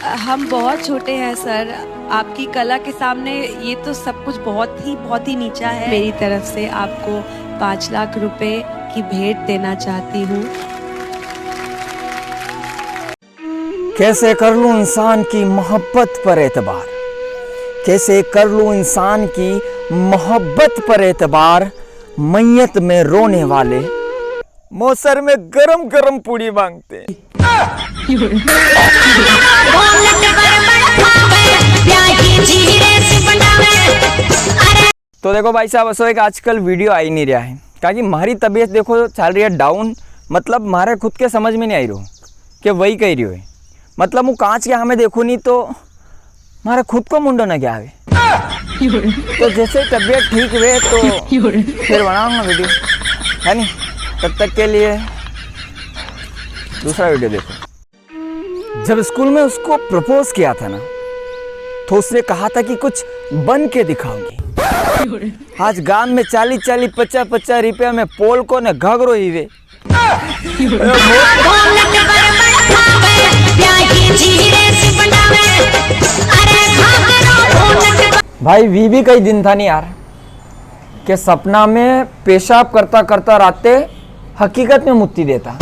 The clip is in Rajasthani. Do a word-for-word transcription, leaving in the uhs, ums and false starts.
हम बहुत छोटे हैं सर, आपकी कला के सामने ये तो सब कुछ बहुत ही, बहुत ही नीचा है। मेरी तरफ से आपको पाँच लाख रुपए की भेंट देना चाहती हूँ। कैसे कर लूं इंसान की मोहब्बत पर एतबार, कैसे कर लूं इंसान की मोहब्बत पर एतबार। मैयत में रोने वाले मौसर में गरम गरम पूड़ी मांगते हैं। तो देखो भाई साहब, असो है कि आजकल वीडियो आई नी रहा है, क्योंकि म्हारी तबीयत देखो चाल रही है डाउन, मतलब म्हारे खुद के समझ में नी आई रहो कि वही कही रही हो। मतलब हूँ कांच के हामे देखूँ नी तो म्हारे खुद को मुंडो ना क्या आवे। तो जैसे ही तबीयत ठीक हुए तो फिर बनाऊंगा वीडियो, है नी? तब तक के लिए दूसरा वीडियो देखो। जब स्कूल में उसको प्रपोज किया था ना, तो उसने कहा था कि कुछ बन के दिखाऊंगी। आज गांव में चालीस चालीस पचास पचास रुपया में पोलको ने घाघरो ही वे। भाई, वी भी कई दिन था नी यार, के सपना में पेशाब करता करता राते हकीकत में मुत्ती देता।